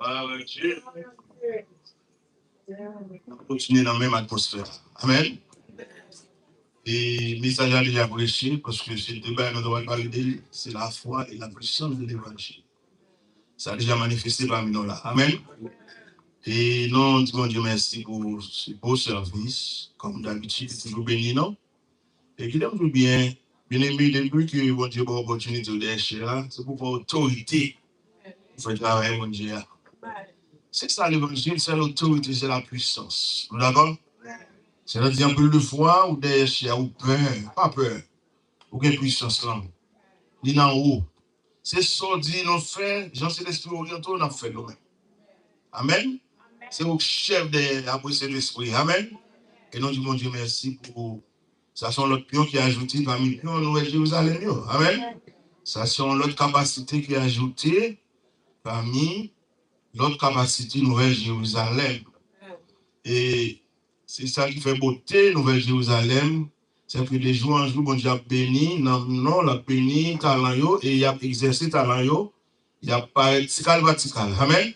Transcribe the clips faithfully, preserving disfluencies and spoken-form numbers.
Glwa a Dye. N ap kontinye nan menm atmosfè a. Amèn. E mesaj la deja preche, paske se de bagay nou ta pral pale de li, se lafwa e la puissance de l'évangile. Sa deja manifeste pami nou la. Amèn. E nou di Bondye mèsi pou se bo sèvis. Kòm dabitid, li toujou beni nou. E kite m di w byen, byeneme, depi ke Bondye ba w opòtinite w dèyè chè a, se pou w pran otorite pou fè travay Bondye a. Se sa levanjil, se lotorite, se la puissance. Nou dakò? Se nan di anpil de fwa, ou dèyè chè a, ou pè, pa pè. Ou gen pwisans lan. Li nan ou. Se sa w di nou fè, jan Sentespri oryante w, n ap fè nou menm. Amèn. Se ou k chèf dèyè apre Sentespri. Amèn. E nou di Bondye mèsi pou sa se yon lòt pyon ki ajoute pami pyon Nouvèl Jerizalèm yo. Amèn. Sa se yon lòt kapasite ki ajoute pami lòt kapasite Nouvèl Jerizalèm. E se sa ki fè bote Nouvèl Jerizalèm, se ke de jou an jou, Bondye ap beni nanm nou, l ap beni talan yo, e y ap egzèse talan yo, y ap parèt tikal pa tikal. Amèn.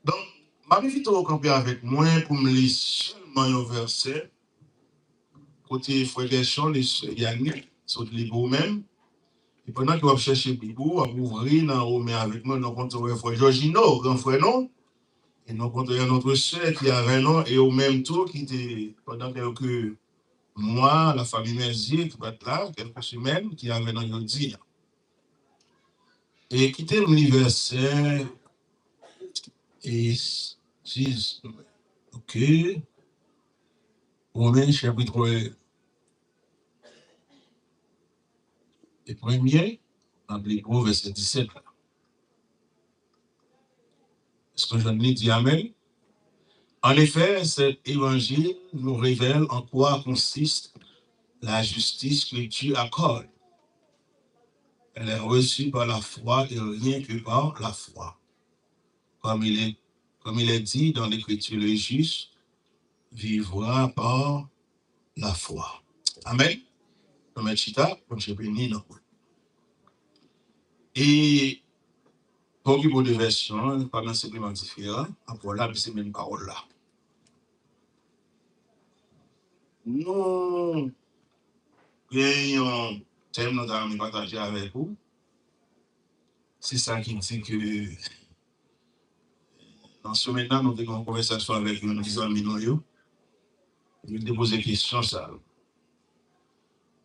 Donk, m ap envite w kanpe avèk mwen pou m li sèlman yon vèsè, kote frè Guerchon, li sè Yannick, sot li pou ou menm. E pandan ke w ap chèche Bib ou, w ap ouvri nan Women avèk mwen, nou kontan wè frè Georgino, gran frè nou. E nou kontan wè notre sœur ki avè nou, e ou menm tou ki te, pandan kèlke mwa, la famille Mercier ki pa t la, kèlke semèn, ki avè nou jodi a. E kite m li vèsè, e, sis, ok. Women, chapit e premye, n ap li pou vèsè disèt la. Èske w jwenn li? Di amèn. En effet, cet évangile nous révèle en quoi consiste la justice que Dieu accorde. Elle est reçue par la foi et rien que par la foi. Comme il est, comme il est dit dans l'Écriture, le juste vivra par la foi. Amèn. Nou mèt chita, Bondye beni nou. E pa okipe w de vèsyon an, pa nan senpleman diferan, pawòl la, men se menm pawòl la. Nou gen yon tèm nou ta renmen pataje avèk ou. Se sa ki di ke nan semèn nan, nou te gen yon konvèsasyon avèk youn nan zanmi nou yo. Epi li te poze kesyon sa a.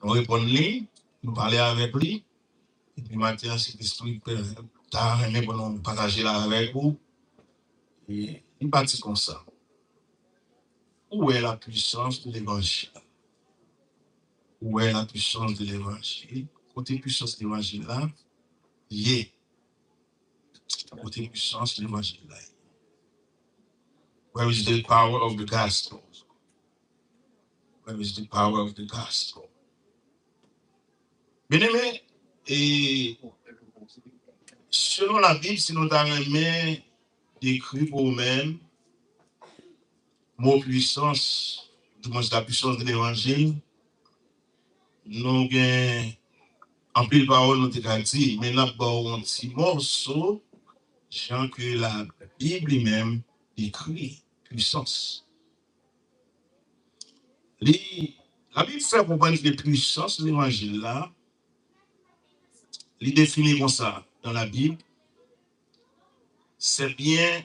Nou reponn li, nou pale avèk li. Epi maten an, Sentespri ta renmen pou nou pataje l avèk ou. E li pati konsa. Où est la puissance de l'évangile? Où est la puissance de l'évangile? Kote pwisans levanjil la ye? Kote pwisans levanjil la ye? Where is the power of the gospel? Where is the power of the gospel? Byeneme, e, selon Labib, si nou ta renmen dekri pou ou menm mo pwisans, di mwens la pwisans de levanjil, nou gen anpil pawòl nou te ka di, men n ap ba w yon ti mòso jan ke Labib li menm dekri pwisans. Li, Labib fè konprann ke pwisans levanjil la, li defini konsa dans la Bible, c'est bien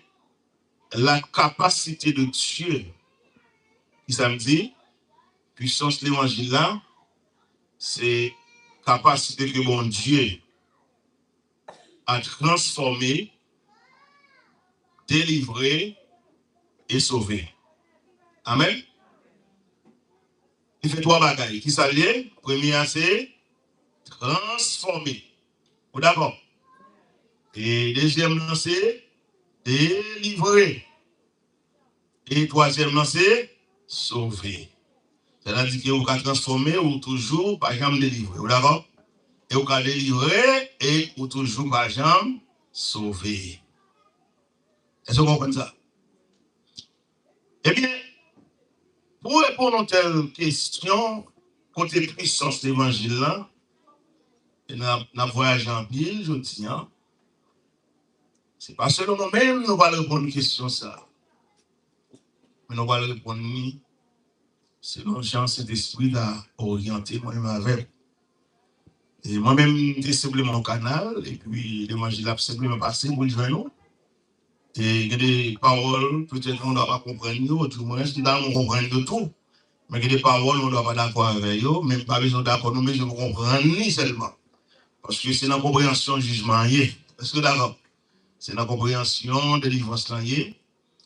la capacité de Dieu. Kisa m di? Pwisans levanjil la, se kapasite ke Bondye a transformé, délivré et sauvé. Amèn. Li fè twa bagay. Kisa l ye? Premye a se transfòme. Ou dakò? E dezyèm nan se delivre. E twazyèm nan se sove. Sètadi ke ou ka transfòme, ou toujou pa janm delivre. Ou dakò? E ou ka delivre, e ou toujou pa janm sove. Èske w konprann sa? Ebyen, pou reponn yon tèl kesyon, kote pwisans levanjil lan, e n ap, n ap vwayaje anpil jodi a. Se pa selon nou menm nou pral reponn kesyon sa a. Men nou pral reponn li selon jan Sentespri a oryante mwen menm avè w. E mwen menm, m te senpleman yon kanal, epi levanjil la ap senpleman pase pou l jwenn ou. E gen de pawòl, petèt, nou dwa pa konprann yo, di mwens, m ta renmen w konprann yo tou. Men gen de pawòl, nou dwa pa dakò avè yo, men m pa bezwen w dakò, nou bezwen konprann li sèlman. Paske se nan konpreyansyon jijman an ye. Èske w dakò? Se nan konpreyansyon delivrans lan ye.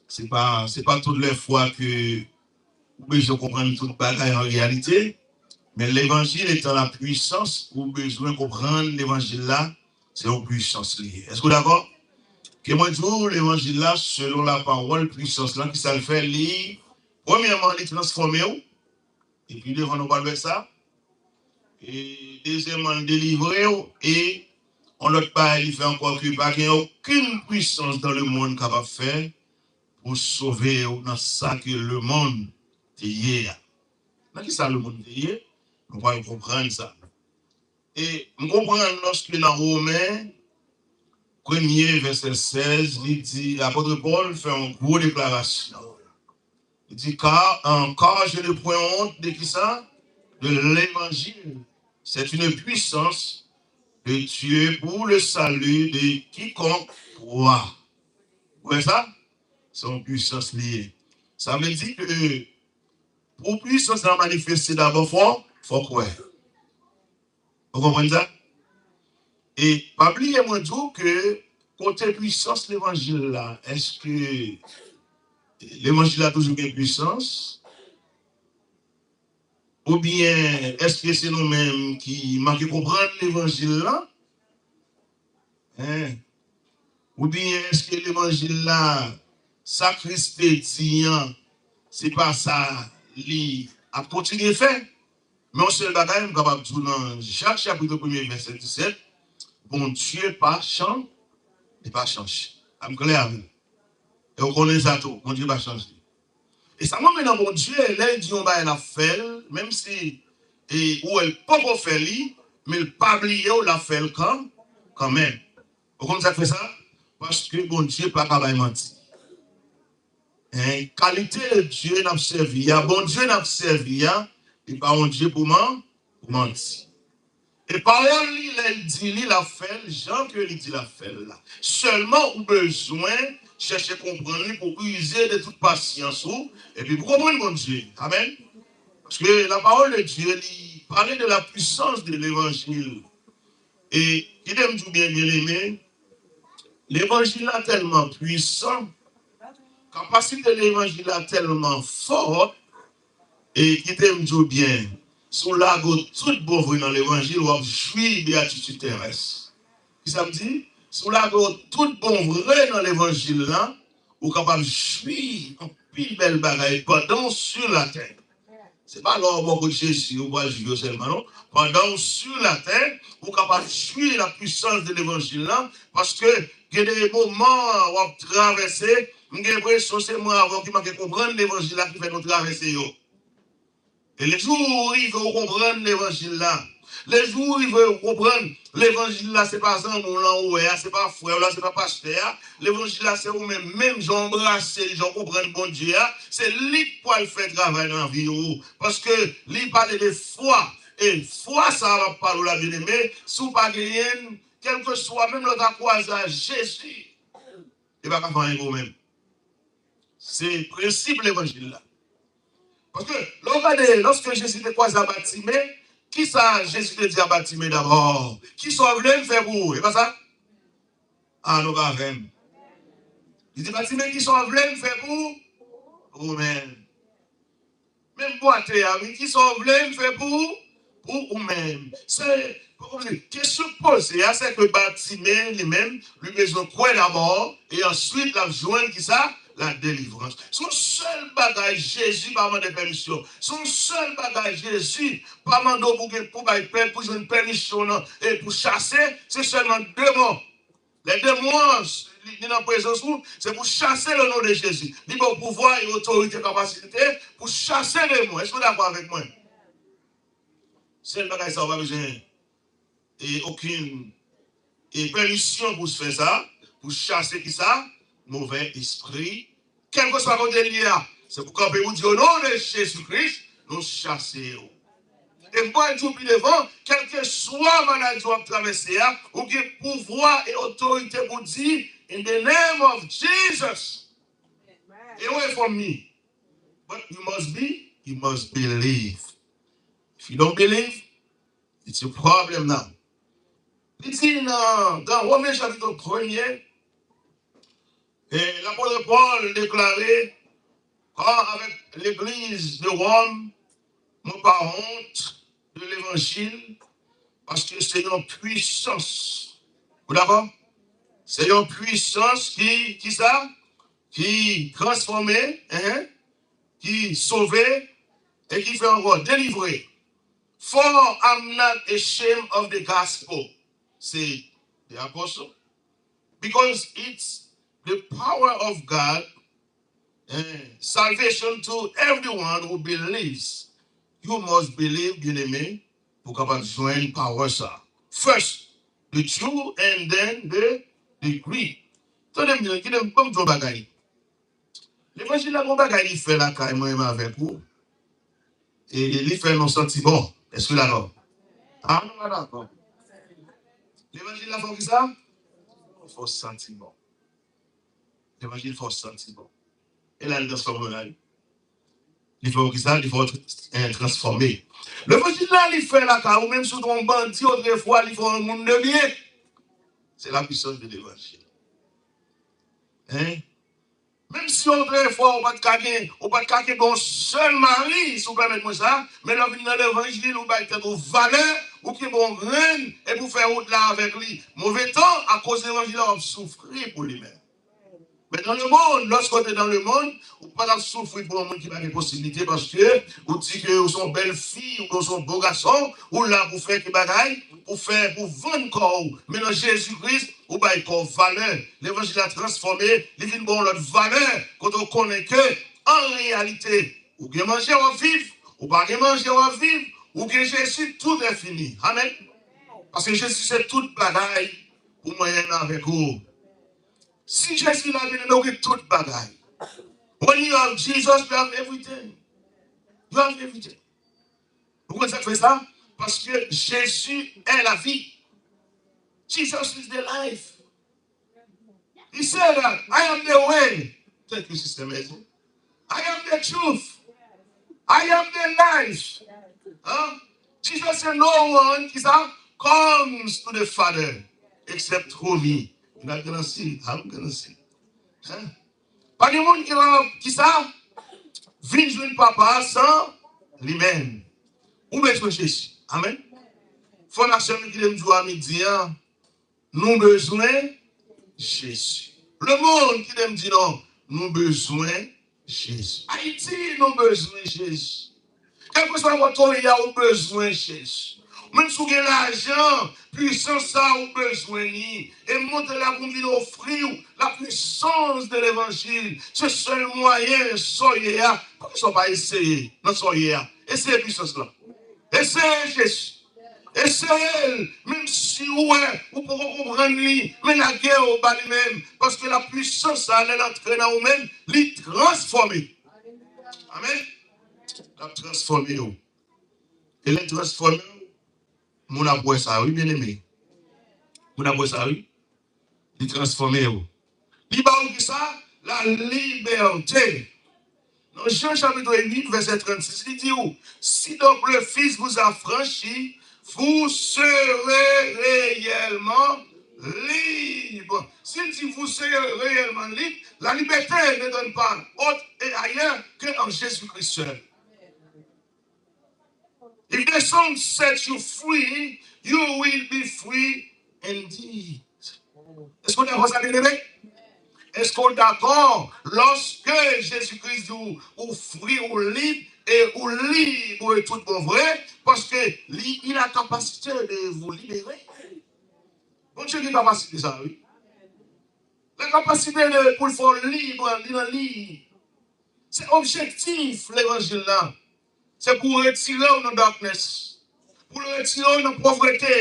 Se pa, se pa tout lè fwa ke ou bezwen konprann tout bagay an reyalite, men levanjil etan la pwisans, ou bezwen konprann levanjil la, se yon pwisans li ye. Èske w dakò? Ke mwen di w, levanjil la, selon lapawòl, pwisans lan, kisa l fè? Li, premyèman, li transfòme w, epi devan nou pral wè sa. E dezyèmman, li delivre w, e yon lòt bagay li fè ankò, ke pa gen okenn pwisans dans le monde kapab fè pou sove w nan sa ke lemonn te ye a. Nan kisa lemonn te ye? Nou pral konprann sa. E m konprann lòske nan Women premye, vèsè sèz, li di, lapòt Pòl fè yon gwo deklarasyon. Li di, car, euh, car je n'ai point honte de kisa? De l'évangile. C'est une puissance de Dieu pour le salut de quiconque croit. Ou wè sa? Se yon pwisans li ye. Sa vle di ke pou pwisans la manifeste dabò, fò, fò kwè. Ou konprann sa? E pa bliye mwen di w ke kote pwisans levanjil la, èske levanjil la toujou gen pwisans? Oubyen èske se nou menm ki manke konprann levanjil la? Hein? Oubyen èske levanjil la, sa Kris te di an, se pa sa li ap kontinye fè? Men yon sèl bagay m kapab di w nan Jak chapit premye vèsè disèt, Bondye pa chan-, li pa chanje. A m klè avè w. E w konnen sa tou, Bondye pa chanje. E sa m renmen nan Bondye, lè l di yon bagay l ap fè l, menm si e, ou wè l poko fè li, men l pa bliye w, l ap fè l kan, kanmenm. Ou konn sa k fè sa? Paske Bondye pa ka bay manti. Hein, kalite de Dye n ap sèvi a, Bondye n ap sèvi a, li pa yon Dye pou man-, pou manti. E pawòl li, lè l di li, l ap fè l jan ke li di l ap fè l la. Sèlman ou bezwen chèche konprann li pou w ize de tout pasyans ou, epi pou w konprann Bondye. Amèn. Paske la parole de Dieu, li pale de la puissance de l'évangile. E kite m di w byen, byeneme, levanjil la tèlman pwisan, kapasite levanjil la tèlman fò, e kite m di w byen, si w lage w tout bon vre nan levanjil, w ap jwi beyatitid terès. Kisa m di? Si w lage w tout bon vre nan levanjil la, ou kapab jwi anpil bèl bagay pandan w sou latè. Se pa lè w bò kot Jezi ou pral jwi yo sèlman, non. Pandan w sou latè, ou kapab jwi la pwisans de levanjil la, paske gen de moman w ap travèse, m gen enpresyon se mwen avè w ki manke konprann levanjil la ki fè nou travèse yo. E lejou ou rive ou konprann levanjil la, lejou ou rive ou konprann levanjil la, se pa zanmi w lan ou wè a, se pa frè w la, se pa pastè a. Levanjil la, se ou menm, menm jan w anbrase l, jan w konprann Bondye a, se li k pral fè travay nan vi w. Paske li pale de fwa. E fwa sa a m ap pale w la, byeneme, si w pa genyen l, kèlkeswa, menm lè w ta kwaze a Jezi, li pa ka fè anyen pou ou menm. Se prensip levanjil la. Paske, lè w gade, lòske Jezi te kwaze a Batime, kisa Jezi te di a Batime dabò? Kisa w vle m fè pou ou? E pa sa? A, nou pa avè m. Li di, Batime, kisa w vle m fè pou ou? Ou menm. Menm bwate a, wi, kisa w vle m fè pou ou? Pou ou menm. Se, kesyon k poze a, se ke Batime, li menm, li bezwen kwè dabò, e answit, l ap jwenn kisa? La delivrans. Se yon sèl bagay Jezi pa mande pèmisyon. Se yon sèl bagay Jezi pa mande w pou gen, pou bay pè, pou jwenn pèmisyon nan, e pou chase, se sèlman demon. Lè demon an, li, li nan prezans ou, se pou chase le non de Jezi. Li ba w pouvwa e otorite, kapasite pou chase demon. Èske w dakò avèk mwen? Sèl bagay sa, ou pa bezwen e okenn e pèmisyon pou w fè sa, Ou chase kisa? Move espri. Kèlkeswa kote l ye a. Se pou kanpe pou di, o non de Jezi Kris, nou chase yo. E m pral di w pi devan, kèlkeswa maladi w ap travèse a, ou gen pouvwa e otorite pou di, in the name of Jesus, get away from me. But you must be, you must believe. If you don't believe, it's your problem now. Li di nan, nan Women chapit premye, e lapot Pòl deklare, a, avèk legliz de Wòm, mwen pa wont de levanjil, paske se yon pwisans. Ou dakò? Se yon pwisans ki, ki sa? Ki transfòme, en, ki sove, e ki fè ankò delivre. For I'm not ashamed of the gospel, said the apostle, because it's the power of God, eh, salvation to everyone who believes. You must believe, byeneme, pou kapab jwenn power sa. First, the Jew and then the, the Greek. Tande m byen, kite m, ban m di w yon bagay. Levanjil la gon bagay li fè lakay mwen menm avèk ou. E li fè nou santi bon. Èske w dakò? A, nou pa dakò. Levanjil la fè w kisa? Fè w santi bon. Levanjil fè w santi bon. E la, li transfòme w la, wi. Li fè w kisa? Li fè w tr-, eh, transfòme. Levanjil la, li fè lakay ou, menm si w te yon bandi otrefwa, li fè w yon moun de byen. Se la puissance de l'évangile. Hein? Menm si otrefwa ou pa t ka gen, ou pa t ka kenbe yon sèl mari, si w pèmèt mwen sa, men lè w vin nan levanjil, ou bay tèt ou valè, ou kenbe yon grenn, epi w fè wout la avèk li. Move tan, akoz levanjil la, w ap soufri pou li menm. Men dans le monde, lòske w te dans le monde, ou pa t ap soufri pou yon moun ki pa gen posiblite, paske ou di ke ou se yon bèl fi, ou se yon bon gason, ou la pou fè ki bagay, pou fè, pou vann kò w. Men nan Jezi Kris, ou bay kò w valè. Levanjil la transfòme, li vin ba w yon lòt valè. Kote w konnen ke, an reyalite, ou gen manje, w ap viv. Ou pa gen manje, w ap viv. Ou gen Jezi, tout est fini. Amèn. Paske Jezi se tout bagay pou mwen menm avèk ou. Si Jezi la, byeneme, ou gen tout bagay. When you have Jesus, you have everything. You have everything. Ou konn sa k fè sa? Paske Jezi est la vie. Jesus is the life. He said that, "I am the way." Thank you, Sister Mary. "I am the truth. I am the life." Huh? Jesus said, "No one," kisa? "Comes to the Father except through me." You're not gonna see it. I'm gonna see it. Huh? Pa gen moun ki la, kisa? Vin jwenn Papa a san li menm. Ou bezwen Jezi. Amèn. Frè m ak sè m, kite m di w a midi an, nou bezwen Jezi. Lemonn, kite m di non, nou bezwen Jezi. Ayiti, nou bezwen Jezi. Kèlkeswa kote w ye a, ou bezwen Jezi. Menm si w gen lajan, pwisans sa ou bezwen li. E m monte la pou m vin ofri w la puissance de l'évangile. Se sèl mwayen sa w ye a. Poukisa w pa eseye nan sa w ye a? Eseye pwisans lan. Eseye Jezi. Eseye l. Menm si ou wè, ou poko konprann li, men lage w ba li menm. Paske la puissance sa, lè l antre nan ou menm, li transfòme. Amèn. L ap transfòme w. E lè l transfòme w, moun ap wè sa, wi, byeneme. Moun ap wè sa, wi. Li transfòme w. Li ba w kisa? La liberté. Nan Jan chapit uit, vèsè trannsis, li di w, "Si donc le Fils vous affranchit, vous serez réellement libre." Si l di, "Vous serez réellement libre", la liberté ne donne pas autre et ailleurs que en Jésus-Christ seul. If the Son sets you free, you will be free indeed. Èske w dakò sa, byeneme? Èske w dakò lòske Jezi Kris di w, ou fri, ou lib, e ou lib de tout bon vre, paske li, il a capacité de vous libérer. Bondye gen kapasite sa, wi. La kapasite de, pou l fè w lib, li nan li. Se objektif levanjil la. Se pou retire w nan darkness. Pou l retire w nan povrete,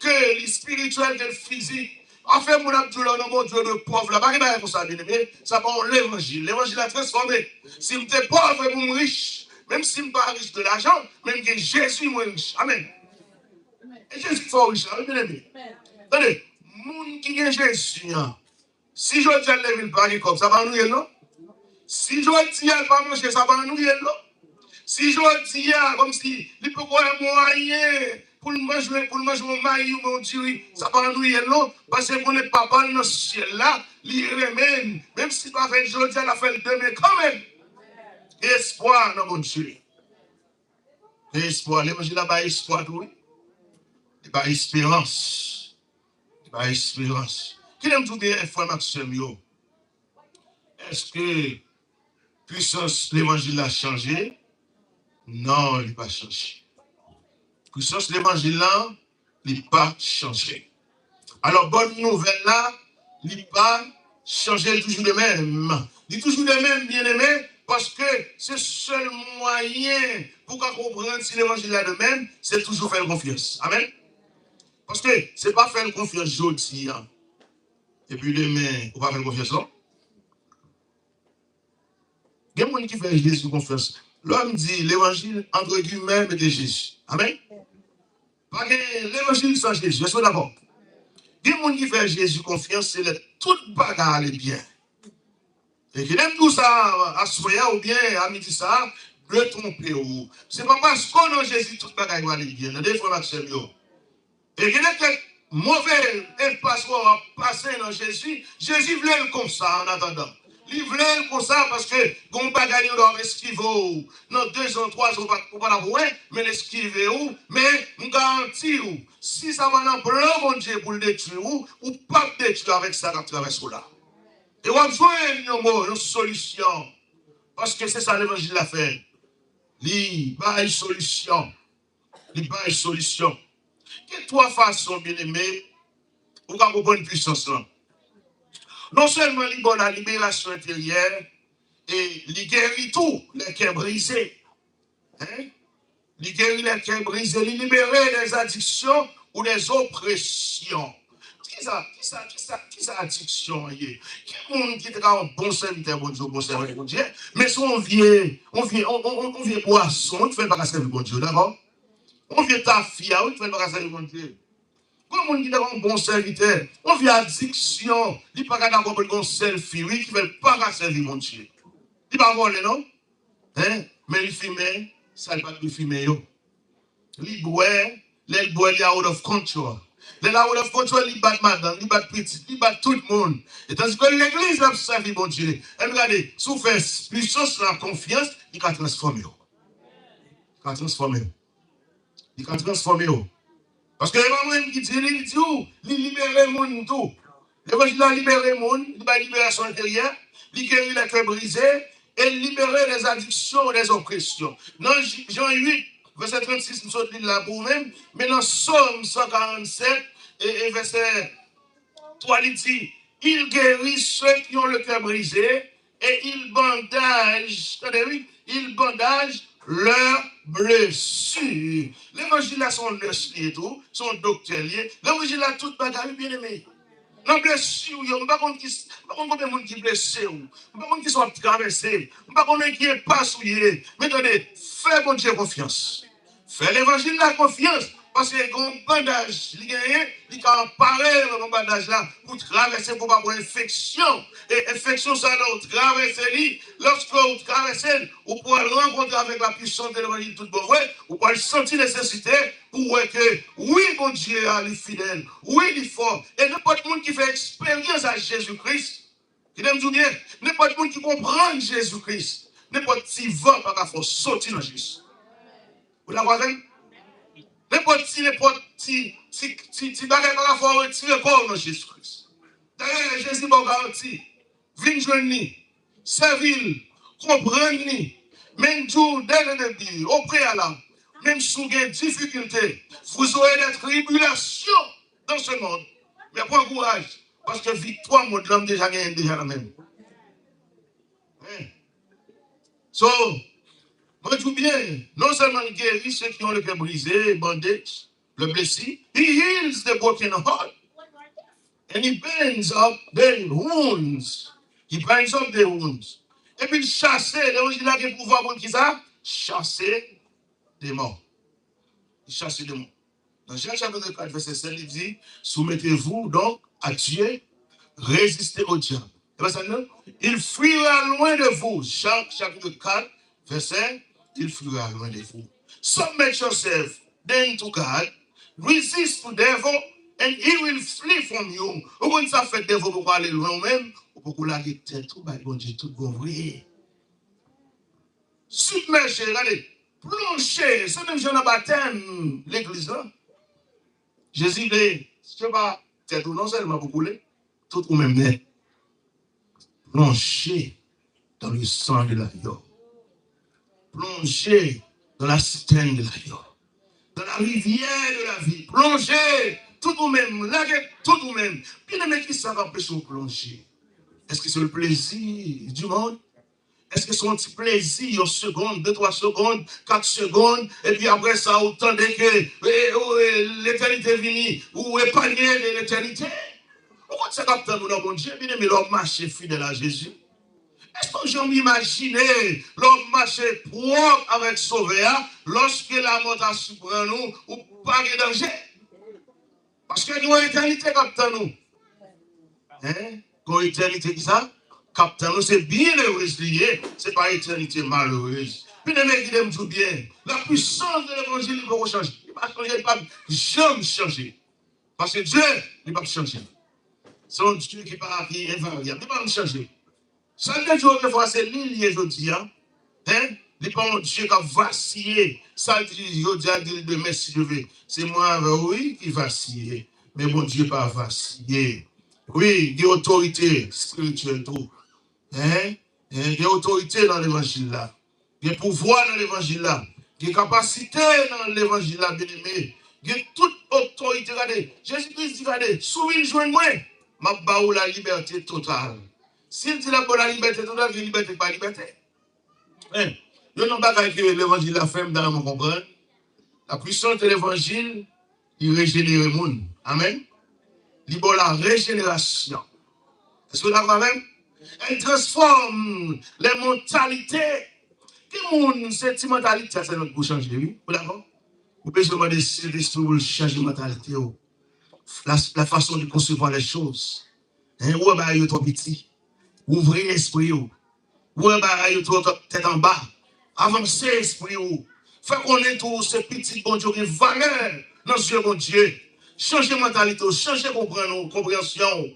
ke li espirityèl, ke l fizik, Afè moun ap di w lè w nan Bondye w dwe pòv la, pa gen bagay konsa, byeneme. Sa pa yon levanjil. Levanjil la transfòme. Si m te pòv, e pou m rich. Menm si m pa rich de lajan, men m gen Jezi, mwen rich. Amèn. E Jezi k fè w rich la, wi, byeneme. Tande, moun ki gen Jezi an, si jodi a l leve, l pa gen kòb, sa pa annuiye l, non? Si jodi a l pa manje, sa pa annuiye l, non? Si jodi a, kòmsi li poko wè mwayen pou l manje, pou l manje yon mayi oubyen yon diri, sa pa annuiye l, non? Paske konnen Papa l nan syèl la, li renmen n. Menm si l pa fè l jodi a, l ap fè l demen kanmenm. Gen espwa nan Bondye. Gen espwa. Levanjil la bay espwa tou, wi. Li bay esperans. Li bay esperans. Kite m di w byen, frè m ak sè m yo. Èske pwisans levanjil la chanje? Non, li pa chanje. Pwisans levanjil la, li pa chanje. Alò, bòn nouvèl la, li pa chanje, li toujou de menm. Li toujou de menm, byeneme, paske se sèl mwayen pou w ka konprann si levanjil la de menm, se toujou fè l konfyans. Amèn. Paske se pa fè l konfyans jodi a, epi demen, ou pa fè l konfyans, non? Gen moun ki fè Jezi konfyans. Lè m di levanjil, antre gimè, mete Jezi. Amèn? Pa gen levanjil san Jezi. Èske w dakò? Gen moun ki fè Jezi konfyans, se lè tout bagay ale byen. E ki lè m di w sa aswè a oubyen a midi sa a, dwe twonpe w. Se pa paske w nan Jezi tout bagay prale byen. Tande, frè m ak sè m yo. E gen de kèk move enpas w ap pase nan Jezi. Jezi vle l konsa, an atandan. Li vle l konsa paske gen yon bagay li dwe eskive w. Nan de zan, twa zan, ou pa, ou pa t ap wè, men l eskive w. Men, m garanti w, si sa pa nan plan Bondye pou l detwi w, ou p ap detwi avèk sa k ap travèse w la. E w ap jwenn yon mo, yon solisyon. Paske se sa levanjil la fè. Li bay solisyon. Li bay solisyon. Gen twa fason, byeneme, ou ka konprann pwisans lan. Non sèlman li ba w la liberasyon enteryè, e li geri tou lè kè brize. Hein? Li geri lè kè brize, li libere des addictions ou des oppressions. Kisa, kisa, kisa, kisa adiksyon an ye? Ki moun ki te ka yon bon sèvitè Bondye, yon bon sèvant Bondye, men se yon vye, yon vye, yon, yon, yon, yon vye bwason ki fè l pa ka sèvi Bondye, dakò? Yon vye tafya, wi, ki fè l pa ka sèvi Bondye. Gon moun ki te yon bon sèvitè, yon vye adiksyon, li pa ka dakò pou l gon sèl fi, wi, ki fè l pa ka sèvi Bondye. Li pa vòlè, non? Hein? Men li fimen sa li pa t dwe fimen yo. Li bwè, lè l bwè, li out of control. Lè l out of control, li bat madanm, li bat pitit, li bat tout moun. E tandis ke legliz l ap sèvi Bondye. Ebyen gade, si w fè pwisans lan konfyans, li ka transfòme w. Li ka transfòme w. Li ka transfòme w. Paske e pa mwen menm ki di li, li di w, li libere moun tou. Levanjil la libere moun, li bay liberasyon enteryè, li geri lè kè brize, e li libere des addictions, des oppressions. Nan J-, Jan uit, vèsè trannsis, m sot li l la pou ou menm, men nan Sòm san karannsèt, e, e vèsè twa, li di, il guérit ceux qui ont le cœur brisé, et il bandage, tande wi, il bandage leurs blessures. Levanjil la se yon nès li ye tou, se yon doktè li ye. Levanjil la tout bagay, wi, byeneme. Nan blesi w yo, m pa konn ki, m pa konn konbyen moun ki blese w. M pa konn kisa w ap travèse. M pa konnen ki enpas ou ye. Men tande, fè Bondye konfyans. Fè levanjil la konfyans, paske gen yon bandaj li genyen, li ka anpare yon bandaj la pou travèse, pou pa pran enfeksyon. E enfeksyon sa, lè w travèse li, lòske w travèse l, ou pral rankontre avèk la puissance de levanjil tout bon vre, ou pral santi nesesite pou wè ke, wi, Bondye a, li fidèl, wi, li fò. E nenpòt moun ki fè eksperyans ak Jezi Kris, kite m di w byen, nenpòt moun ki konprann Jezi Kris, nenpòt ti van pa ka fè w soti nan Jezi. Ou dakò avè m? Nenpòt ti, nenpòt ti, ti, ti, ti bagay pa ka fè w retire kò w nan Jezi Kris. Dayè, Jezi ba w garanti. Vin jwenn li. Sèvi l. Konprann li. Men m di w dè le debi, o preyalab, menm si w gen difikilte, vous aurez des tribulations dans ce monde. Men pran kouraj, paske viktwa mond lan m deja genyen l deja nan men m. Hein? So, mwen di w byen, non sèlman l geri ceux qui ont le cœur brisé, bandage, le blessé, he heals the broken heart. And he binds up the wounds. He binds up the wounds. Epi l chase, levanjil la gen pouvwa pou l ki sa? Chase demon. Li chase demon. Dans Jean chapitre quatre, verset sept, il dit, soumettez-vous donc à Dieu, résistez au diable. E pa sa non? Il fuira loin de vous. Jean chapitre quatre, verset, il fuira loin de vous. Submit yourself then to God, resist the devil, and he will flee from you. Ou konn sa fè devil poko ale lwen ou menm? Ou poko lage tèt ou bay Bondye tout bon vre. Sibmèje, gade, plonje, se menm jan nan batèm legliz la. Jezi vle, se pa tèt ou non sèlman pou koule, tout ou menm nèt. Plonje dans le sang de l'agneau. Plonje dans la citerne de l'agneau. Dans la rivière de la vie. Plonje tout ou menm, lage tout ou menm. Byeneme, ki sa k anpeche w plonje? Èske se le plaisir du monde? Èske se yon ti plezi, yon segonn, de, twa segonn, kat segonn, epi apre sa, ou tande ke e, e, e, letènite vini, ou epanye de letènite? Ou konn sa k ap tann ou nan Bondye, byeneme, lè w ap mache fidèl a Jezi? Èske w janm imajine lè w ap mache pwòp avèk Sovè a, lòske lamò ta siprann ou, ou pa gen danje? Paske gen yon etènite k ap tann ou. Hein? Gen yon etènite ki sa? K ap tann ou. Se byennerez li ye. Se pa etènite malerez. Byeneme, kite m di w byen. La puissance de l'évangile, li poko chanje. Li pa chanje, li p ap janm chanje. Paske Dye, li p ap chanje. Se yon Dye ki pa, ki envaryab. Li pa janm chanje. Sa l te di yo autrefois, se li l ye jodi a. Hein? Li pa yon Dye k ap vasiye. Sa l di jodi a, di l demen, si Dye vle. Se mwen avè w, wi, ki vasiye. Men Bondye pa vasiye. Wi, gen otorite espirityèl tou. Hein? Hein? Gen otorite nan levanjil la. Gen pouvwa nan levanjil la. Gen kapasite nan levanjil la, byeneme. Gen tout otorite. Gade, Jezi Kris di, gade, si w vin jwenn mwen, m ap ba ou la libète total. Si l di l ap ba w la libète total, gen libète k pa libète. Hein? Youn nan bagay ke levanjil la fè m ta renmen w konprann. La puissance de l'évangile, li rejenere moun. Amèn. Li ba w la rejenerasyon. Èske w dakò avè m? Elle transforme les mentalités. Gen moun, se ti mantalite a sèlman ki pou chanje, wi. Ou dakò? Ou bezwen mande Sentespri pou l chanje mantalite w. La, la façon de concevoir les choses. Hein, ou wè bagay yo twò piti. Ouvri lespri w. Ou wè bagay yo twò tèt anba. Avanse espri w. Fè konnen tou se pitit Bondye, w gen valè nan zye Bondye. Chanje mantalite w, chanje konprann ou, konpreyansyon w.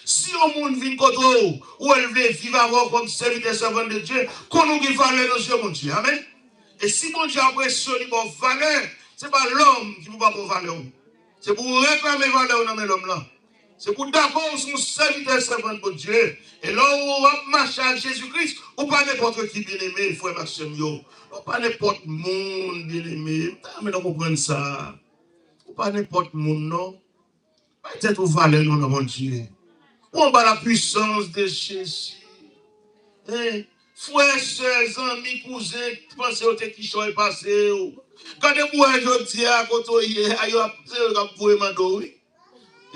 Si yon moun vin kote w, ou wè l vle viv avè w kòm sèvitè, sèvant de Dye, konnen w gen valè nan zye Bondye. Amèn. E si Bondye apresye w, li ba w valè, se pa lòm ki pou pa ba w valè w. Se pou w reklame valè w nan men lòm lan. Se pou w dakò w se yon sèvitè, sèvant Bondye. E lè w ap mache ak Jezi Kris, ou pa nenpòt ki, byeneme, frè m ak sè m yo. Ou pa nenpòt moun, byeneme. M ta renmen nou konprann sa. Ou pa nenpòt moun, non. Bay tèt ou valè non nan Bondye. Ou anba la puissance de Jésus. Hein? Frè, sè, zanmi, kouzen, ki panse yo te kichòy pase w. Gade pou wè jodi a kote w ye a, yo ap, se yo k ap voye mande w, wi.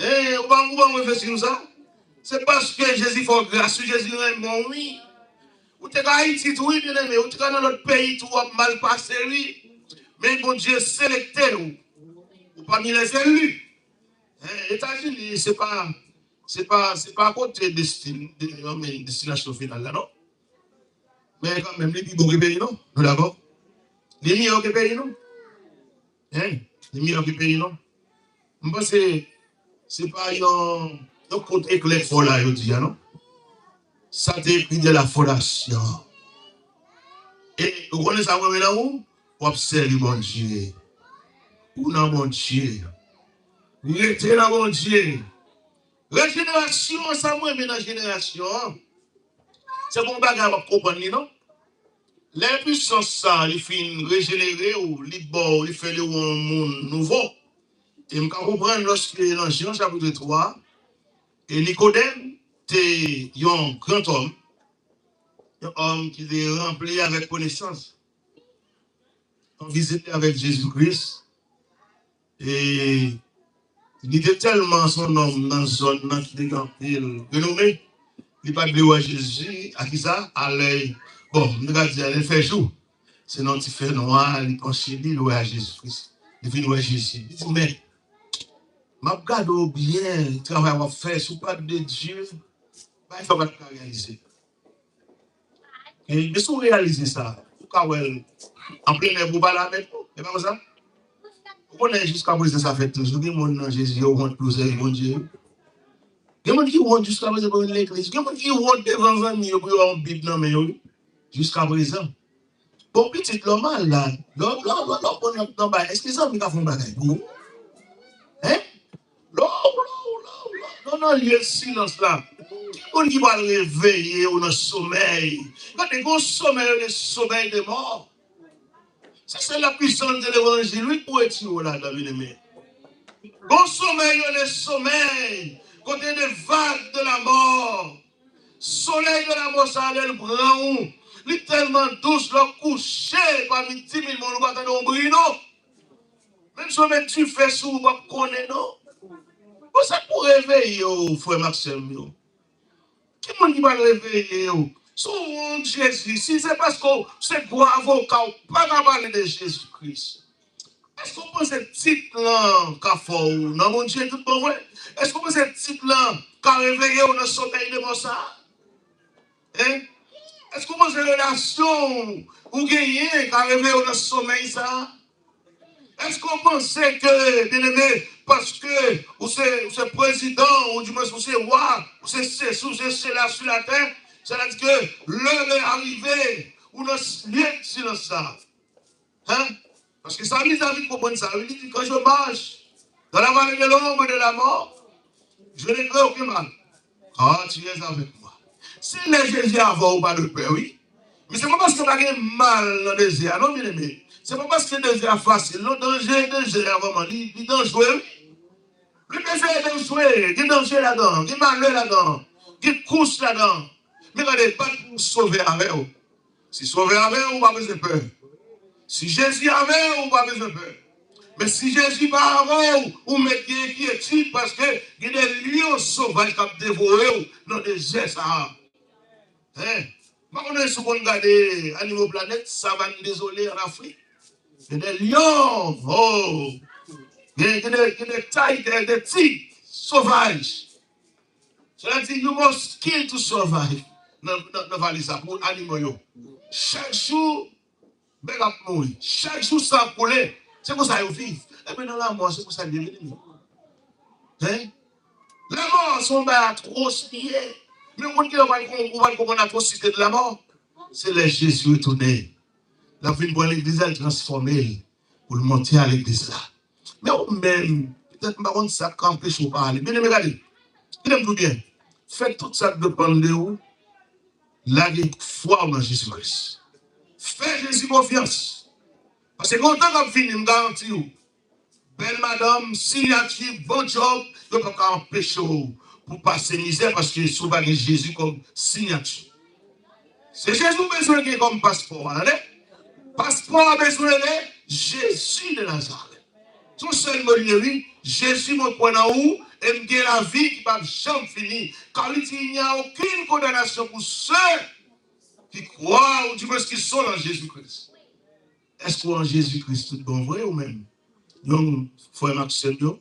Hein, ou pa, ou pa reflechi sou sa? Se paske Jezi fè w gras, wi, Jezi renmen w, wi. Ou te ka Ayiti tou, wi, byeneme. Ou te ka nan lòt peyi tou, w ap mal pase, wi. Men Bondye selekte w. Ou pami les élus. Hein, Etazini, se pa, se pa, se pa kote destin, de, I mean, destinasyon final la, non. Men kanmenm, li pi bon ke peyi nou. Nou dakò? Li miyò ke peyi nou. Hein? Li miyò ke peyi nou. M panse se pa yon, yon kout eklè k fè w la jodi a, non. Sa te ekri de la fondasyon. E ou konnen sa mwen renmen nan ou? W ap sèvi Bondye. Ou nan Bondye. Rete nan Bondye. Rejenerasyon, sa mwen renmen nan jenerasyon an, se pa yon bagay w ap konprann li, non. Lè pwisans sa, li fin rejenere w, li ba w, li fè de ou yon moun nouvo. E m ka konprann lòske nan Jan chapit twa, e Nikodèm te yon gran òm, yon òm ki te ranpli avèk konesans, an vizite avèk Jezi Kris, e Li te tèlman se yon nonm nan zòn nan ki te gen anpil renome, li pa t vle wè Jezi. A kisa? A lè, bon, m te ka di a lè l fè jou. Se nan yon ti fènwa, li panche li, li wè a Jezi Kris. Li vin wè Jezi. Li di, men, m ap gade w byen, travay w ap fè, si w pa t de Dye, bagay sa w pa t ka reyalize. E, men si w reyalize sa, ou ka wè l an plen lè pou w pale avèk nou. E pa konsa? Ou konnen jiska prezan sa fèt toujou. Gen moun nan Jezi yo wont pou yo sèvi Bondye. Gen moun ki wont jiska prezan pou yo vin legliz. Gen moun ki wont devan zanmi yo pou yo wè yon Bib nan men yo. Jiska prezan. Bon, pitit, lè w malad, lè w, lè w, lè w, lè w pran nan, nan bay, èske zanmi ka fè yon bagay pou ou? Hein? Lè w, lè w, lè w, lè w, lè w nan lye silans la, ki moun ki pral reveye w nan somèy? Gade, gen yon somèy yo rele somèy de mò. Se sèl la pwisans de levanjil, wi, pou retire w ladan, byeneme. Gen yon somèy yo rele somèy, kote de vag de la mò. Solèy de lanmò sa a, lè l pran ou, li tèlman dous, lè w kouche pami dis mil moun, ou pa tande yon bri, non. Menm si yo met dife sou ou, ou p ap konnen, non. Bon, sa k pou reveye w, frè m ak sè m yo? Ki moun ki pral reveye w? Si w wont Jezi, si se paske w se gwo avoka, ou pa ka pale de Jezi Kris. Èske w panse tit lan ka fè w nan Bondye tout bon vre? Èske w panse tit lan ka reveye w nan somèy de mò sa a? Hein? Èske w panse relasyon ou genyen ka reveye w nan somèy sa a? Èske w panse ke, byeneme, paske ou se, ou se prezidan, ou dimwens ou se wa, ou se sesi, ou se sela sou latè, sètadi ke lè lè a rive, ou nan lye silans sa a? Hein? Paske Salmis David konprann sa, wi, li di, quand je marche dans la vallée de l'ombre de la mort, je ne crains aucun mal, car tu es avec moi. Si lè Jezi avè w, ou pa dwe pè, wi. Men se pa paske pa gen mal nan dezè a, non, byeneme. Se pa paske dezè a fasil, non, danje, dezè a vrèman, li, li danjre, wi. Li bezwen danjre, gen danje ladan, gen malè ladan, gen kous ladan. Men gade, bat pou Sovè avè w. Si Sovè avè w, ou pa bezwen pè. Si Jezi avè w, ou pa bezwen pè. Men si Jezi pa avè w, ou mèt gen enkyetid paske gen de lyon sovaj k ap devore w nan dezè sa a. Hein? M pa konnen si w konn gade Animaux Planète, Savane désolée en Afrique. Gen de lyon, oh! Gen, gen de, gen de tigè, de tig sovaj. Sètadi, you must kill to survive nan, nan, nan vale sa pou animo yo. Chak jou, bèt ap mouri. Chak jou, san ap koule. Se konsa yo viv. Ebyen, nan lanmò, se konsa l ye, byeneme. Hein? Lanmò, se yon bagay atwos li ye. Men yon moun ki pral konn, ou pral konprann atwosite de lanmò, se lè Jezi retounen. L ap vin pran legliz la, l transfòme l pou l monte a legliz la. Men ou menm, petèt m pa konn sa k anpeche w pa ale. Byeneme, gade, kite m di w byen. Fè tout sa k depann de ou. Lage fwa w nan Jezi Kris. Fè Jezi konfyans. Paske gen yon tan k ap vini, m garanti w. Bèl madanm, siyati, bon djòb, yo p ap ka anpeche w pou pase mizè, paske si w pa gen Jezi kòm siyati. Se Jezi w bezwen gen kòm paspò a, tande? Paspò a bezwen rele Jezi de Nazarèt. Se yon sèl mo li ye, wi. Jezi, mwen kwè nan ou, e m gen lavi ki p ap janm fini. Car li di, il n'y a aucune condamnation pour ceux qui croient, ou dimwens ki sont dans Jésus-Christ. Èske w an Jezi Kris tout bon vre ou menm? Yon frè m ak sè m yo.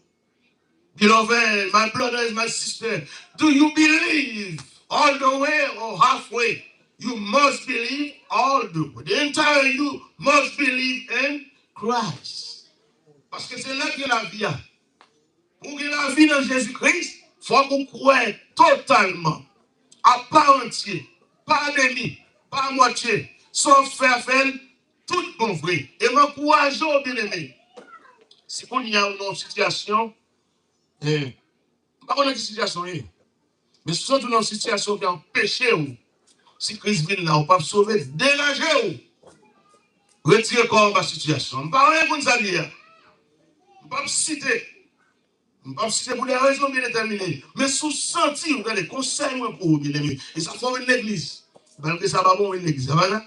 Beloved, my brother and my sister, do you believe all the way or halfway? You must believe all the way. The entire you must believe in Christ. Paske se la gen lavi a. Pou w gen lavi nan Jezi Kris, fòk ou kwè totalman, a pa antye, pa demi, pa mwatye. Sa w ap fè a, fè l tout bon vre. E m ankouraje w, byeneme. Si kounye a ou nan yon sitiyasyon, eh, m pa konnen ki sitiyasyon w ye, men si w santi w nan yon sitiyasyon ki anpeche w, si Kris vin la, ou p ap sove, degaje w. Retire kò w anba sitiyasyon. M pa anyen konn sa l ye a. M p ap site. M p ap site pou de rezon byen detèmine. Men si w santi, w gade, konsèy mwen pou ou, byeneme, e sa fè w vin legliz. Malgre sa pa bon, w vin legliz, se pa sa?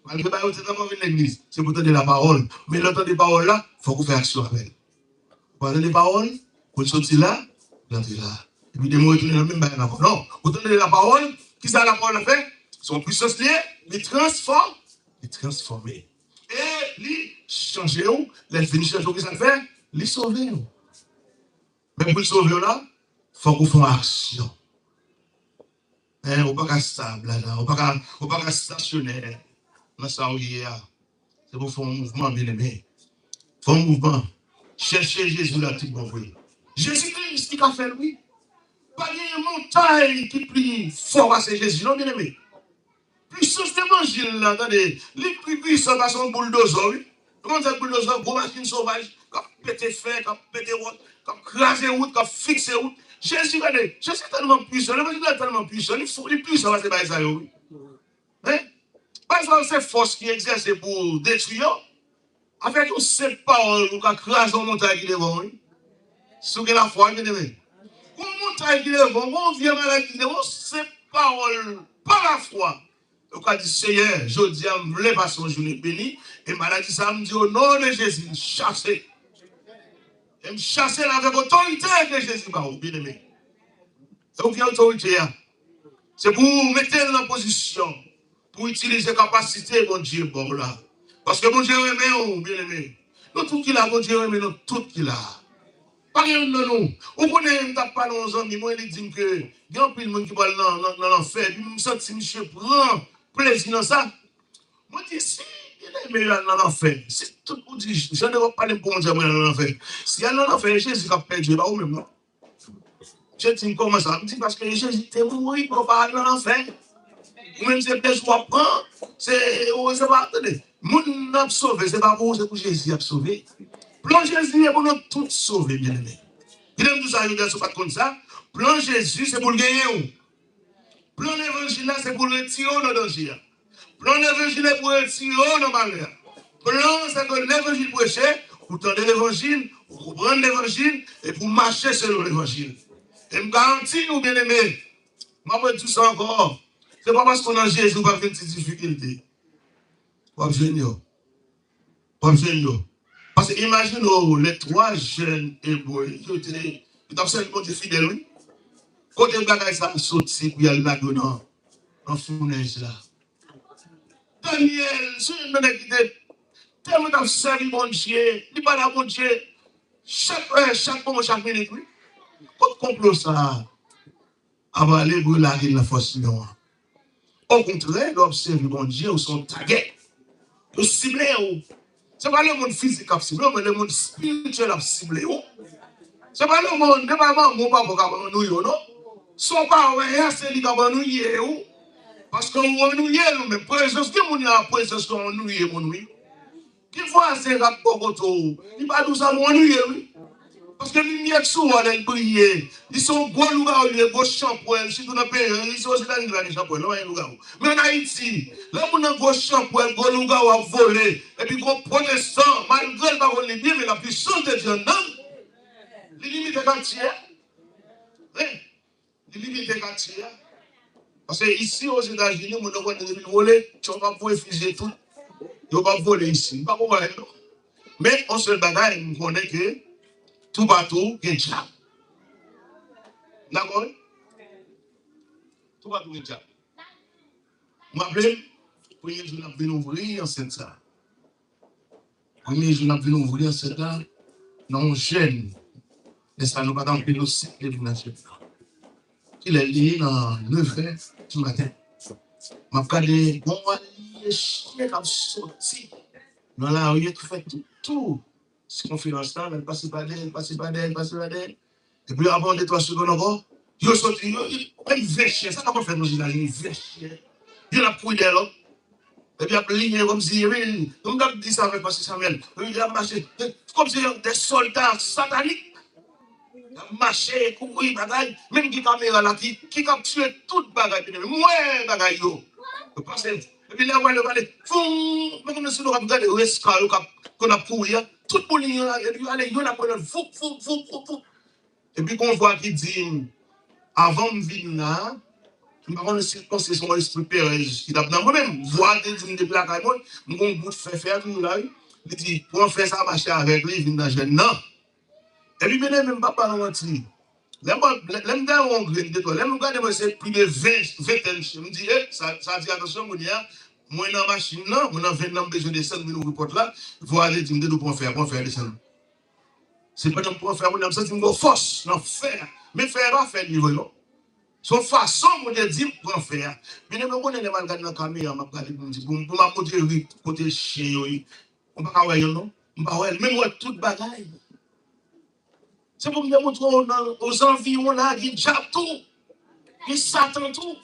Malgre bagay yo te nan mwen vin legliz, se pou tande lapawòl. Men lè w tande pawòl la, fòk ou fè aksyon avè l. Ou pa tande pawòl, Pou l soti la, pou l antre la. Epi demen retounen nan menm bagay la ankò. Non, ou tande lapawòl, kisa lapawòl la fè? Se yon pwisans li ye, li transfòm, li transfòme. E li chanje w, lè l fin chanje w, kisa l fè? Li sove w. Men pou l sove w la, fòk ou fè yon aksyon. Hein, ou pa ka stab la, la. Ou pa ka, ou pa ka stasyonè nan sa ou ye a. Se pou fè yon mouvman, byeneme. Fè yon mouvman. Chèche Jezi la tout bon vre. Jezi Kris, li ka fè l, wi. Pa gen montay ki pi fò pase Jezi, non, byeneme. Pwisans levanjil la, tande, li pi pwisan pase yon bouldoza, wi. Ou konn sa bouldoza, gwo machin sovaj, k ap pete fè, k ap pete wòch, k ap kraze wout, k ap fikse wout. Jezi, gade, Jezi tèlman pwisan, levanjil la tèlman pwisan, li fò, li pwisan pase bagay sa yo, wi. Hein? Bagay sa yo se fòs ki egzèse pou detwi yo. Avèk yon senp pawòl, ou ka kraze yon montay ki devan w, wi. Si w gen lafwa, wi, byeneme. Yon montay ki devan w, yon vye maladi ki devan w, senp pawòl, pa lafwa. Ou ka di, Seyè, jodi a, m vle pase yon jounen beni, e maladi sa a, m di, o non de Jezi, m chase. E m chase l avèk otorite ke Jezi ba ou, byeneme. E ou gen otorite a. Se pou ou mete l nan pozisyon pou w itilize kapasite Bondye ba w la. Paske Bondye renmen w, byeneme. Nou tout ki la, Bondye renmen nou tout ki la. Pa gen youn nan nou. Ou konnen, m t ap pale yon zanmi mwen, li di m ke gen anpil moun ki pral nan, nan, nan lanfè. Epi m santi misye pran plezi nan sa. Mwen di, si byeneme yo al nan lanfè, si tout, ou di, jan de w ap pale m pou Bondye mwen al nan lanfè. Si y al nan lanfè, e Jezi k ap pèdi, e pa ou menm, non. Misye di m, kòman sa? M di, paske Jezi te mouri pou yo pa al nan lanfè. Ou menm se plezi w ap pran, se, ou se pa, tande. Moun nan ap sove, se pa pou ou, se pou Jezi ap sove. Plan Jezi e pou nou tout sove, byeneme. Kite m di w sa, Jodès, ou pa t konn sa. Plan Jezi se pou l genyen w. Plan levanjil la se pou l retire w nan danje a. Plan levanjil la pou retire w nan malè a. Plan an se ke levanjil preche, ou tande levanjil, ou konprann levanjil, epi ou mache selon levanjil. E m garanti nou, byeneme, m ap redi sa ankò, se pa paske w nan Jezi ou p ap jwenn ti difikilte. W ap jwenn yo. W ap jwenn yo. Paske imajine w, lè twa jèn Ebre yo te, yo t ap sèvi Bondye fidèl, wi. Kote bagay sa a soti pou y al lage yo nan, nan founèz la? Danyèl, se youn nan nèg ki te tèlman t ap sèvi Bondye, li pale a Bondye chak è, chak moman, chak minit, wi. Kot konplo sa a? Ap ale pou yo lage l nan fòs lyon an. Okontrè, lè w ap sèvi Bondye, ou se yon tagè. Yo sible w. Se pa lemonn fizik k ap sible w, men lemonn espirityèl ap sible w. Se pa lemonn, se pa manman w, papa w k ap annwiye w, non. Sa w pa wè a, se li k ap annwiye w. Paske ou annwiye l ou menm. Prezans, gen moun nan prezans lan annwiye moun, wi. Gen vwazen k ap bò kote w, li pa di w sa, men w annwiye, wi. Paske limyè k sou ou a, lè l briye, li se yon gwo lougawou, li ye, gwo chanpwèl, sitou nan peyi, li se Ozetazini pa gen chanpwèl, non, pa gen lougawou. Men ann Ayiti, lè moun nan gwo chanpwèl, gwo lougawou ap vole, epi gwo pwotestan, malgre l pa konn li byen, men la puissance de Dieu anndan l, li limite katye a. Wi. Li limite katye a. Paske isi Ozetazini, moun yo konnen depi l vole, Trump ap voye fize tou. Yo p ap vole isi. M pa konprann non. Men, yon sèl bagay, m konnen ke toupatou gen dyab. Dakò, wi? Toupatou gen dyab. M raple m, premye jou n ap vin ouvri ansent sa a. Premye jou n ap vin ouvri ansent la, nan yon jèn. Lè sa a, nou pa t anpil, nou senk lè vin nan jèn nan. Kilè l ye? Nan nevè di maten. M ap gade, bon, wè, chen k ap soti nan lari, yo tou fè tout tou sikonferans la, men l pase pa dèyè, l pase pa dèyè, l pase pa dèyè. Epi apre yon de twa segonn ankò, yo soti, yo, yo, menm ven chen, sa k ap fèt Ozetazini, ven chen. Youn ap kouri dèyè lòt. Epi y ap limen kòmsi, epi, nou t ap di sa avèk Pastè Samuel. Epi y ap mache, e, kòmsi de sòlda satanik. Y ap mache, kouri, bagay. Menm gen kamera la ki, ki kaptire tout bagay, byeneme. M wè bagay yo. Yo pase, epi lè yo pale, yo pale, foum, men kòmsi nou ap gade rès ka yo k ap, k ap kouri a. Tout moun yo, epi yo ale, youn apre lòt, voup, voup, voup, voup, voup. Epi gon vwa ki di m, avan m vin la, m pa konnen si l panse se yon lespri perèz ki t ap nan mwen menm. Vwa a te di m depi lakay mwen, m gon bout fè, fè a toujou la, wi. Li di, pran fè sa, mache avèk li, vin nan jèn nan. Epi, byeneme, m p ap ba nou manti. Lè m, lè, lè m te yon grenn de twa, lè m gade mwen se pli de ven, ventèn chen, m di, e, sa, sa di, atansyon, kounye a, mwen nan machin nan, mwen nan venn nan, m bezwen desann, vin ouvri pòt la, vwazen di m, "Dedo, pran fè a, pran fè a, desann." Se pandan m pran fè a, kounye a, m santi m gen fòs nan fè a. Men fè a pa fè li vre, non. Se yon fason Bondye di m pran fè a. Byeneme, ou konnen lè m al gade nan kamera, m ap gade pou m di, pou m, pou m ap montre rit kote chen yo ye. Ou pa ka wè yo, non. M pa wè l, men m wè tout bagay. Se pou m demontre w nan, ozanviwon la, gen dyab tou. Gen Satan tou.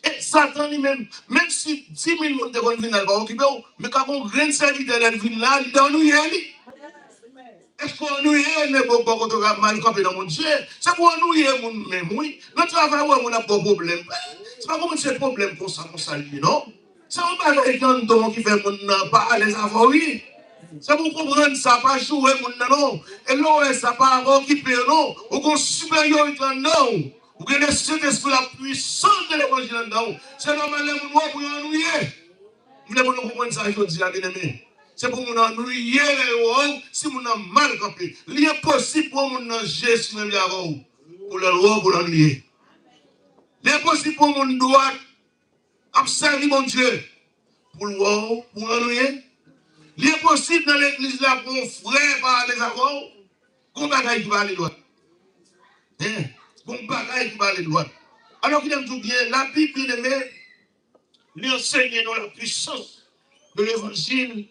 E Satan li menm, menm si dis mil moun te konn vin la, li pa okipe w, men ka gon grenn sèvitè lè l vin la, li te annuiye li. Èske w annuiye nèg bò kote w ap mal kanpe nan Bondye? Se pou annuiye moun menm, wi. Nan travay ou wè moun ap ba w pwoblèm. Se pa kòmanse pwoblèm konsa, konsa li ye, non. Se yon bagay ki anndan w ki fè moun nan pa alèz avè w, wi. Se pou w konprann sa, pa joure moun nan, non. E lè w wè sa, pa okipe yo, non. Ou gen yon siperyorite anndan w. Ou gen Sentespri la, pwisans de levanjil anndan w. Se nòmal lè moun wè w pou yo annuiye. M vle pou nou konprann sa jodi a, byeneme. Se pou moun annuiye lè yo wè w, si moun nan mal kanpe. Li enposib pou yon moun nan jezi menm jan avè w, pou lè l wè w, pou l annuiye. Li enposib pou yon moun dwat ap sèvi Bondye, pou l wè w, pou l annuiye. Li enposib nan legliz la pou yon frè pa alèz avè w. Gon bagay ki pa ale dwat. Hein? Gon bagay ki pa ale dwat. Alò, kite m di w byen, Labib, byeneme, li ansenye nou la puissance de l'évangile,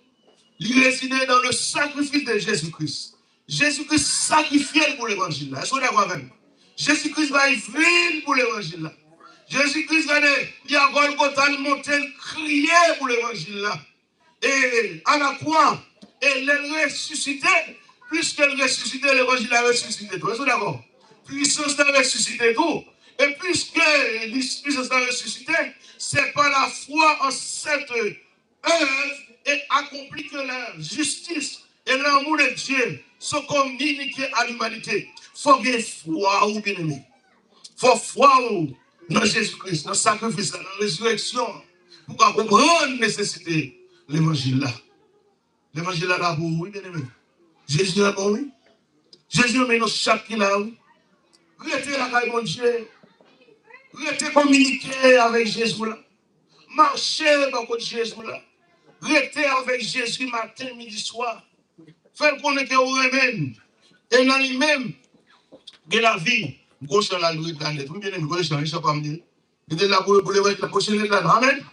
li rezide dans le sacrifice de Jésus-Christ. Jezi Kris sakrifye l pou levanjil la. Èske w dakò avè m? Jezi Kris bay vi l pou levanjil la. Jezi Kris, gade, li a Gòlgota, l monte, l kriye pou levanjil la. E a la kwa, e lè l resisite, piske l resisite, levanjil la resisite tou. Èske w dakò? Pwisans la resisite tou. E piske li, pwisans la resisite, c'est par la foi en cette œuvre et accomplit que la justice et l'amour de Dieu sont communiqués à l'humanité. Fò gen fwa ou, byeneme. Fò fwa ou nan Jezi Kris, nan sakrifis la, nan rezirèksyon an, pou w ka konprann nesesite levanjil la. Levanjil la la pou ou, wi, byeneme. Jezi renmen w, wi. Jezi renmen nou chak ki la, wi. Rete lakay Bondye. Rete kominike avèk Jezi w la. Mache bò kot Jezi w la. Rete avèk Jezi maten, midi, swa. Fè l konnen ke ou renmen l. E nan li menm, gen lavi. Gwo chan la, l dwe planèt. Wi, byeneme, gwo chan, chan pa m li. Mete l la pou, pou levèk la, pou chenèt la, non. Amèn.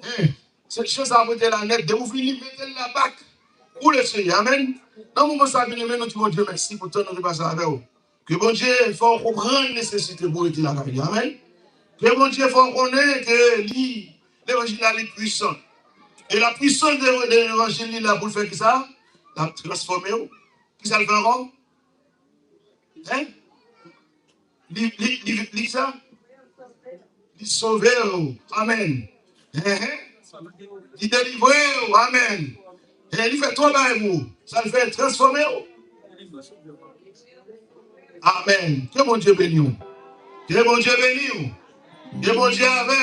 Hein. Se chan sa mete la nèt. Depi w fini, mete l la bak. Pou le Seyè. Amèn. Nan moman sa, byeneme, nou di Bondye mèsi pou tan nou te pase avè w. Ke Bondye fè w konprann nesesite pou w rete lakay li. Amèn. Ke Bondye fè w konnen ke li, levanjil la, li pwisan. E la pwisans de, de levanjil li la pou l fè kisa? L ap transfòme w. Kisa l fè ankò? Hein? Li, li, li, li sa? Li sove w. Amèn. Hein, hein. Li delivre w. Amèn. Hein, li fè twa bagay pou ou. Sa l fè, transfòme w. Amèn. Ke Bondye beni w. Ke Bondye beni w. Ke Bondye avè